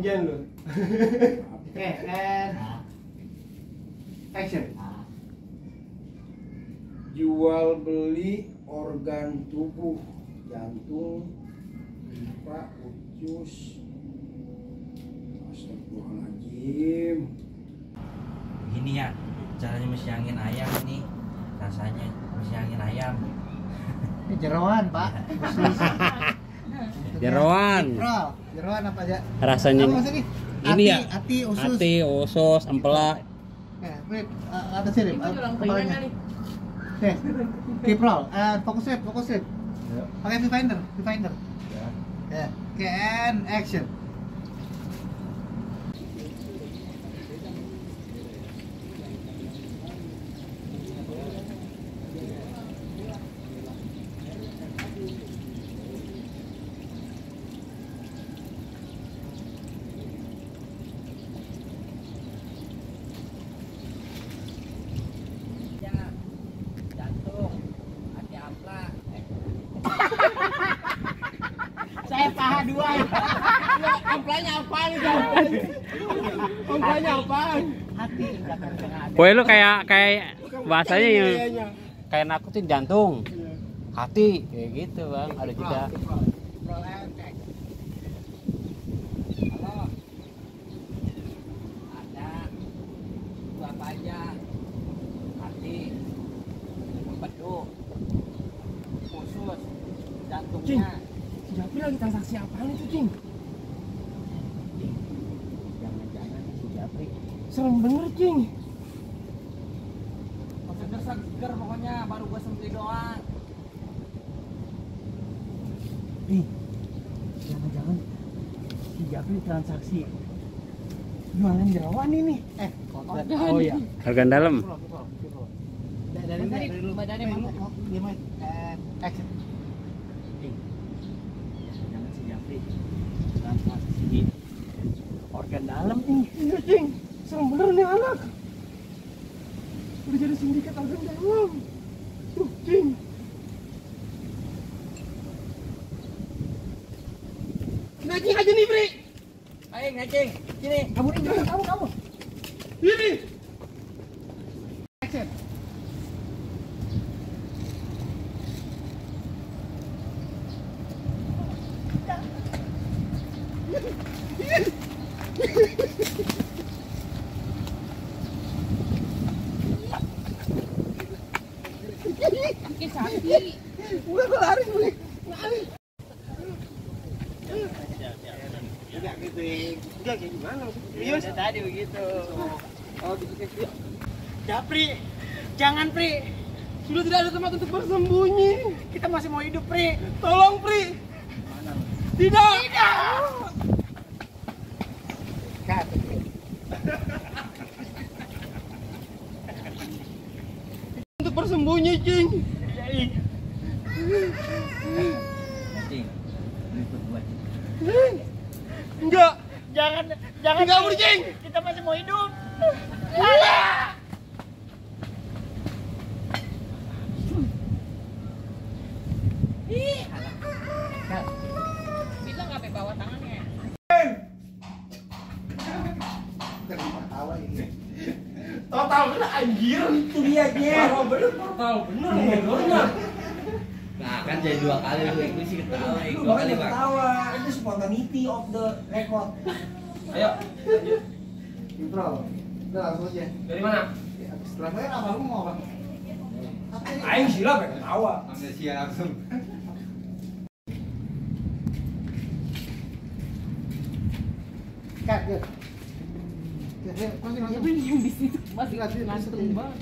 Jangan lu. Oke, and action. Jual beli organ tubuh, jantung, limpa, usus. Astagfirullahaladzim. Ini ya caranya mesiangin ayam nih, rasanya mesiangin ayam. Ini jeroan, Pak. Jeroan. Jeroan apa aja? Rasanya Apa maksudnya? ini ya. Hati, usus. Hati, usus, empelak. Rip, ada sih, Rip. Kepalanya. Oke, keep roll. Fokus Rip. Pakai viewfinder. Ya. Oke, and action. Jantung, hati ampla. Saya paha dua. Amplanya apaan itu? Amplanya apaan? Hati belakang tengah. Woi lu kayak bahasanya yang kayak nakutin jantung, hati kayak gitu bang. Ada juga. Roll and action. Halo. Ada. Gua apa aja? Hati, empedu, usus, jantungnya. Japri lagi transaksi apaan itu, Cing? Jangan-jangan si Japri. Serem bener, Cing. Seger pokoknya, baru gua sembeli doang. Jangan-jangan si Japri transaksi jualan jeroan ini. Oh iya. Organ dalam. Dari lu. Badannya mana? Diam aja. And action. Jangan si Japri transaksi organ dalam nih. Iya, Cing. Serem bener nih anak. Udah jadi sindikat organ dalam. Tuh, Cing. Ngacing aja nih, Bri. Ayo ngacing, sini. Kamu. Ini. Action. Udah gua lari, Bri. Enggak gitu. Enggak kayak gimana? Iya, tadi begitu. Oh, gitu kayak Japri, jangan Pri. sudah tidak ada tempat untuk bersembunyi. Kita masih mau hidup Pri. Tolong, Pri. Tidak. Cut. Untuk bersembunyi, Cing. Ngacing. Ikut gua. Enggak. Jangan Enggak, Bro, Cing. Kita masih mau hidup. Bisa nggak sampai bawah tangannya? Total bener anjir. Itu dia, Parah bener, total bener ngedornya. Nah, kan jadi 2 kali lu sih ketawa. 2 kali, Bang. Ketawa. Itu spontaneity of the record. Ayo. Bro, udah langsung aja. Dari mana? Setelah bayar apa lu mau apa? Aing silap ya ketawa. Amnesia langsung. Cut, good. Masih Yang di situ masih Masuk. langsung banget.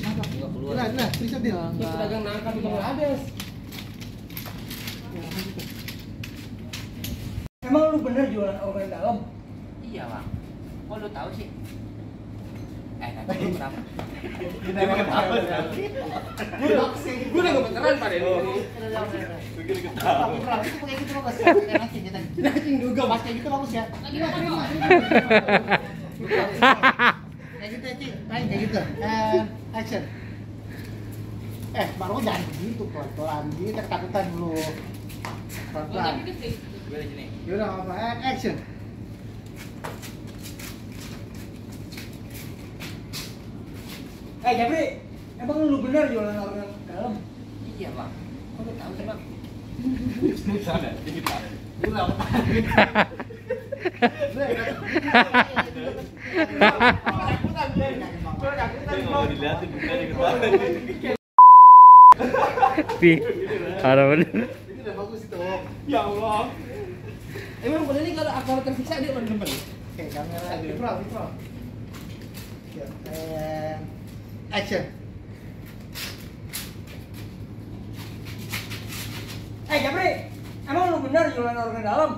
Enggak keluar. Nah, riset dia. Ini pedagang nangka di Bangladesh. Emang lu bener jualan organ dalam? Iya, Bang. Kok lu tahu sih? Nanti lu kenapa? Kita ketawa. Gue udah gemeteran pada ini. Itu kayak gitu bagus. Kayak nacing kita. Nacing juga. Pas kayak gitu bagus ya. Lagi makan dong. Kayak gitu, Cing. Kayak gitu. And action. Baru jangan begitu pelan-pelan. Ini ketakutan dulu. Oh, Pelan-pelan. tapi gede. Gue di sini. Yaudah, apa? And action. Jabri, emang lu bener jualan organ dalam? Iya bang. Kok lu tahu sih bang? Pi, ada bener. Ini udah bagus itu. Ya Allah. Emang bener nih kalau tersiksa dia orang depan. Oke, kamera Pro. action. Jabri, emang lu bener jualan organ dalam?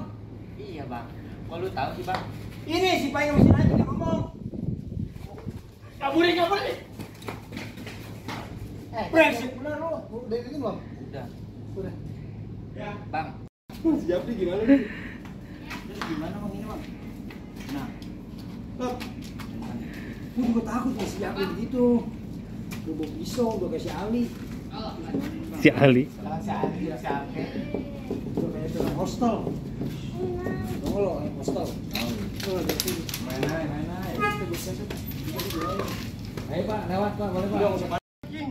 Iya bang. Kok lu tahu sih bang? Ini si Pai yang mesin aja ngomong. Kaburin. Brengsek bener lu. Udah itu belum? Udah. Ya. Bang, Si Jabri gimana nih? Terus gimana bang ini bang? Nah, Loh, gue juga takut nih si Jabri begitu. Gue bawa pisau, gue kasih Ali. Si Ali. Gue kayak itu hostel. Tunggu lo, yang hostel. Tuh, jadi main aja. Kita bisa tuh. ayo Pak, lewat Pak, boleh Pak. Udah, nggak usah pancing.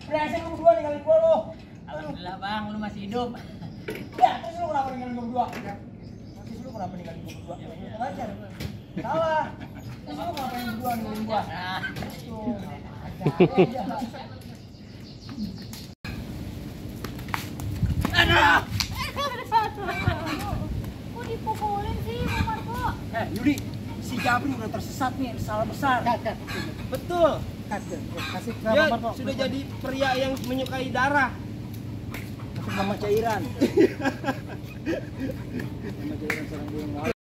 Brengsek lu berdua ninggalin gua lo. Alhamdulillah bang, lu masih hidup. Ya, terus lu kenapa ninggalin gua berdua? Terus lu kenapa ninggalin gua berdua? Ngajar. Salah. Terus lu kenapa yang berdua ninggalin gua? Tuh. Kok dipukulin sih, Bang Marco? Yudi, si Jabri udah tersesat nih, salah besar. Betul. Kasih ke dia Bang Marco. sudah jadi pria yang menyukai darah. Nama cairan. Nama cairan sarang burung walet.